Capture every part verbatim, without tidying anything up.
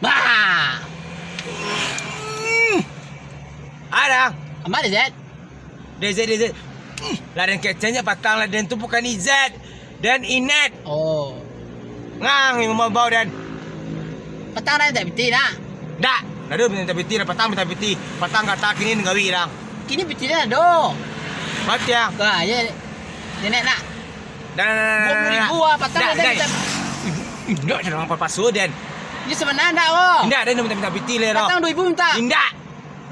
Bah! Hmm. Adang. Aman, Zet? Dek Zet, dek Zet. Hmm. Lah den keceknyo patang lah, den tu bukan Izet. Den Inet. Oh. Ngang, yang mau bau den. Patang lah, tak piti nak? Ndak. Ndak ado mintak piti lah, patang mintak piti. Patang kata kini ngawik dang. Kini piti dah ado. Mati ah. Wah, ya. Nenek nak. Dah, dah, dah, dah, dah, dah. Dua puluh ribu ah, patang dah, dah, dah. Dah. Ih, ih, ndak, jangan apa paso, Den. Ni sebenarnya ndak, oh. Ndak, Den, minta, minta piti le, doh. Patang dua ribu minta. Ndak.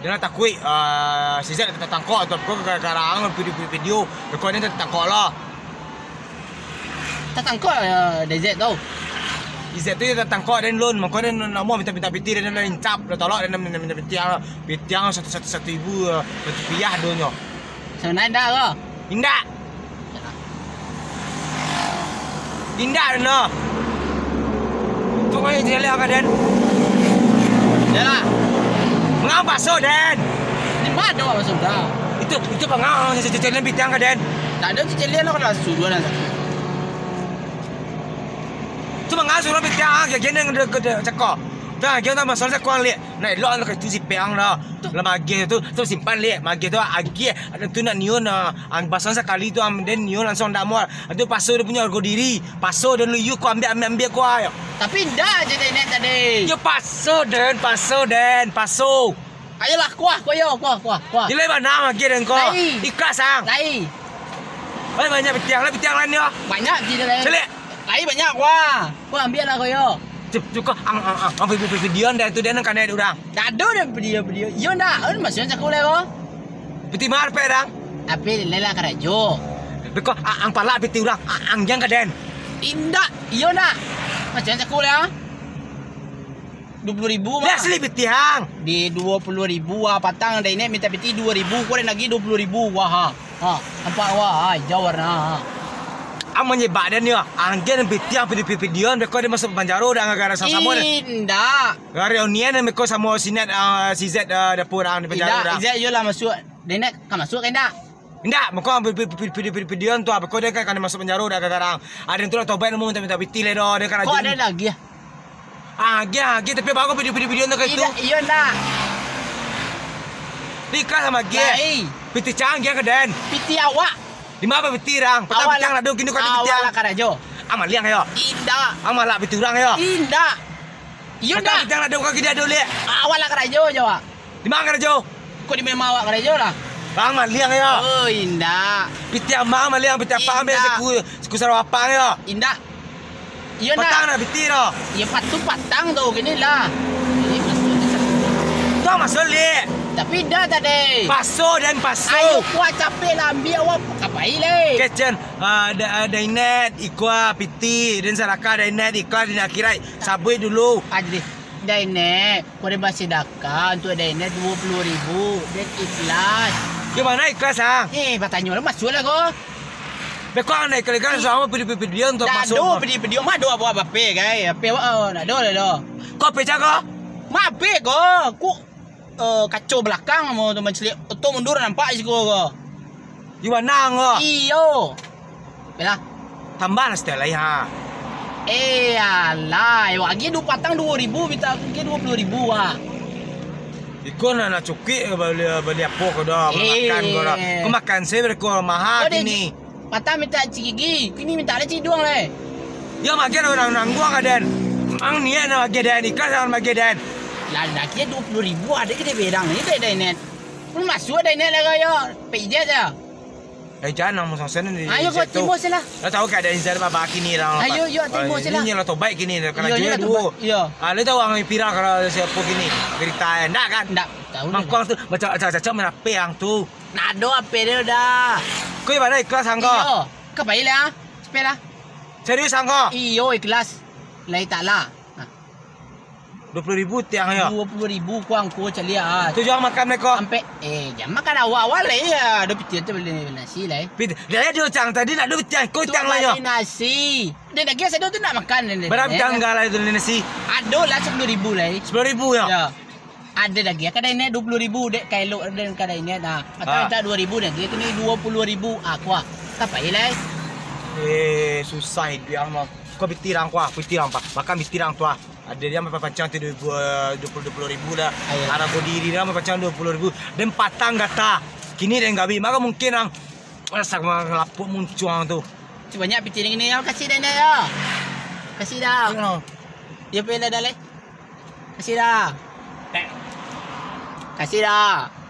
Dia lah takuik, ah, si Zet tatangkok tu, kau gara-gara ang video, video, video. Kau ni tatangkok lah. Tatangkok, ah, dari Zet tu. Izet tu tatangkok, Den, lun. Mako, Den, nak mau minta, minta piti, Den, lah incap, lah tolak, Den, minta, minta piti, ah. Piti ang satu, satu, satu ribu, ah, satu rupiah donyo. Sabananyo indak ko? Indak. Indak doh. Tu kau yang jelek ka, Den? Yalah. Mangapa so, Den? Di mana awak masuk dah? Itu, itu bangau yang cecelian bintang ka, Den? Tak ada cecelian lah kalau suruh lah. Tu mangasuh lah bintang, ah, gini yang gede-gede cako. Dah, gini tak masalah cako, liek. Nah, elok anak itu si Peang dah. Lah magih tu, tu simpan liek, magih tu agih. Ada tu nak nio nah. Ang pasang sakali tu, am, den nio langsung damuah. Itu paso dia punya harga diri. Paso dia lu, yu, kau ambil, ambil, ambil kau ayo. Tapi indak je Dainet tadi. Yo paso den, paso den, paso. Ayolah, kuah, kuah yo, kuah, kuah, kuah. Ilai bana magih den kau. Lai. Ikhlas ang. Lai. Oi, banyak pitiang lah, pitiang lain yo. Banyak pitiang lain. Calik. Lai banyak kuah. Kuah ambil lah kau yo. Cuk, cuk, ang, ang, ang, ang video, video, video dia nang kanai urang. Dak ado dah video, video. Iyo ndak? Kan masih cakap lah kau. Piti mar pe dang? Tapi lela karajo. Beko ang, ang palak piti urang, ang, ang jang ka den. Indak, iyo ndak? Masih cakap lah. Dua puluh ribu mah. Dia asli piti ang. Di dua puluh ribu ah, patang Dainet minta piti dua ribu, kau den lagi dua puluh ribu wah. Ha, nampak wah, ha, hijau warna. Ha. Ang manyibak den yo, ang den piti ang pidi-pidi den, beko den masuk panjaro dah gara-gara samo-samo den. Indak. Gara-gara nian beko samo si Net, ah, si Zet, ah, dapur ang di panjaro dah. Indak, Zet yo lah masuk. Dainet ka masuk ka indak? Indak, mako ang pidi-pidi den tu, beko den kan kana masuk panjaro dah gara-gara ang. Aden tu lah tobat namo minta-minta piti le doh, den kan. Kok rajin. Ada lagi ah? Agih, agih, tapi bagus video-video nak itu. Iyo ndak? Nikah samo agih. Lai. Piti cang agih ka den. Piti awak. Di mana piti rang? Patang awak piti lah, ang ado kini kau ada piti awak ang. Lah karajo. Ang maliang yo. Indak. Ang malak piti urang yo. Indak. Iyo ndak? Patang piti ang ado kau kini ado liek. Awak lah karajo jo awak. Di mana karajo? Kok di memang awak karajo lah? Bang maliang yo. Oh, indak. Piti amang maliang, piti apa ambil. Indak. Siku, siku sarapang yo. Indak. Iyo ndak? Patang nak piti doh. Iyo patu patang tu kini lah. Ini masuk di sana. Tu masuk liek. Tapi dah tadi. Paso den paso. Ayo kuat capek lah ambil awak kapai lai. Kecen, ah, Da-, ah, Dainet, ikua piti, den sadakah Dainet, ikua di akhirat. Sabuik dulu. Ah, jadi. Dainet, kau den basadakah untuak Dainet dua puluh ribu, den ikhlas. Di mana ikhlas, ah? Eh, batanyo lah, masuk lah kau. Beko ang naik kali kan sama pidi-pidi untuak masuk. Dah ado pidi-pidi, mah ado apa-apa pe, kai. Apa awak, oh, ndak ado lah doh. Kau pecah kau? Mah pe kau? Ku, eh, kaco balakang mau tu manceliak. Oto mundur nampak siko kau. Di mana ang kau? Iyo. Bela. Tambah lah setel lai, ha. Eh, alah, awak agiah duo patang duo ribu, minta agiah duo puluh ribu, ha. Iko nak, nak cukuik bali, bali apo ko dah, eh, makan ko dah. Ko makan se beko maha kini. Patang minta cigigi, kini minta lah ciduang lai. Yo, magiah urang nangguang ka den. Ang niat nak magiah den, ikhlas jangan magiah den. Lah, dah kira duo puluh ribu ado ka den berang ni, den, den, den. Pun masuk den, den, lah, yo. Pijat yo. Eh, jangan nang musang sana di. Ayo, kau timbul sih lah. Lah tahu keadaan Izal baba kini lah. Ayo, yo, timbul sih lah. Ini lah tobat kini, kena jual dua. Iyo. Ah, lu tahu ang viral kalau siapa kini? Berita, ndak kan? Ndak tahu. Mangkuang tu, baca, baca, baca, manape ang tu? Nado ape dia dah. Kau ibadah ikhlas angko? Iyo. Kau baik lah. Sepeda. Serius angko? Iyo, ikhlas. Lai tak lah. Nah. Dua puluh ribu tiang yo. Dua puluh ribu kuang ko caliak ah. Tu jangan makan mereka. Sampai, eh, jangan makan awak-awak lah ya. Ada piti tu beli nasi lah eh. Piti, dia ada cang tadi nak ada piti, kau cang lah yo. Beli nasi. Dia lagi sado tu nak makan dia. Berapa cang galah itu beli nasi? Ada lah sepuluh ribu lah eh. Sepuluh ribu yo? Ya. Ada lagi. Kadai ni dua puluh ribu dek kailok dan kadai ni dah. Atau minta dua ribu lagi tu ni dua puluh ribu. Ah, kuah. Tak payah lah eh. Eh, susah hidup yang mau. Kau bitirang kuah, bitirang pak. Makan bitirang tu ah. Ado nan mapancang tu duo ribu, duo puluah, duo puluah ribu lah. Ayo. Harago diri lah mapancang duo puluah ribu. Den patang gata. Kini den gawi, mako mungkin ang rasa lapuk muncuang tu. Sabanyak pitih kini yo, kasih dah, yo. Kasih dah. Yo, pila dah lai? Kasih dah. Kasih dah.